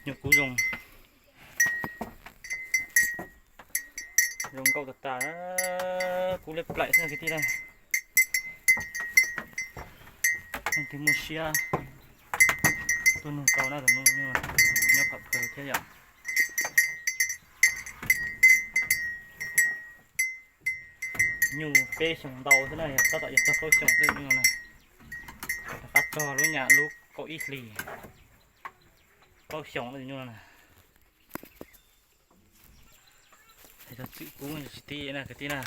Nyuj kub zoo, zoo nkauj tas tas, kub liab plaim xwb kwv tij na. Leej twg muaj siab tuaj nug tau na, tus nyuj nyob pham phaws thiab yom. Nyuj peb xyoos ntau xwb na, yog tab tom yog txog plaub xyoos xwb nyuj na. Rov qab txog lub nyam lub kaum ib hlis, plaub xyoos nyuj na. Hais txog txim kub tsis tib na kwv tij na.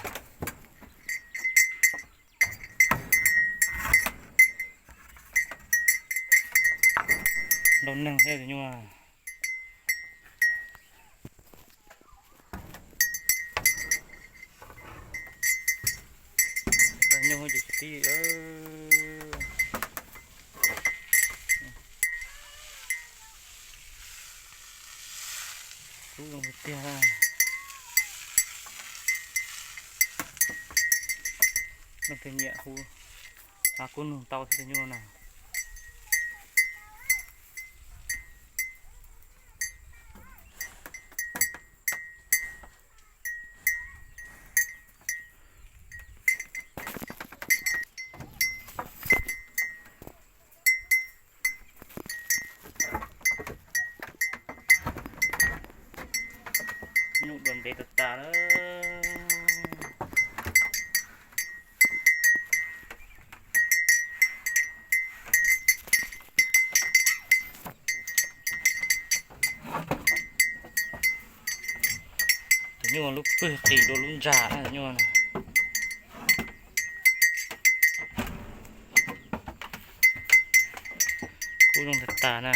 Ntau neeg thiab tus nyuj. Nyuj ces tsis tib. Kub zoo tiag. Leej twg nyiam hu, kuj nug tau thiab tus nyuj na. Nyuj dua ntev tas tas lawm. Tus nyuj lub pwg qis dua lub ntsag na tus nyuj na. Kub zoo tas tas na.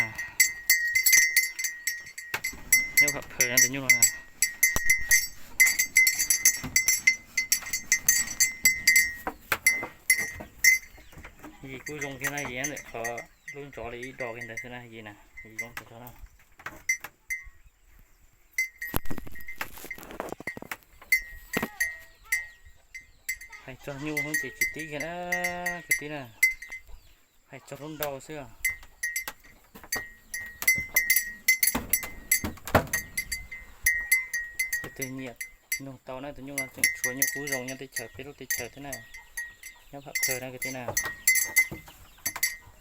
Nyob pham phaws no tus nyuj no na. Yim kuj zoo kiag na, yim ntawm qhov lub ntsov li ib dos kiag ntawd xwb na, yim na, yim zoo tas zog na. Hais txog nyuj ces tsis tib kiag na, kwv tij na. Hais txog lub nrau xwb. Leej twg nyiam nug tau na, tus nyuj no tseem tshuav nyuj kub zoo nyob teb chaws peb lub teb chaws thiab na, nyob pham phaws na kwv tij na.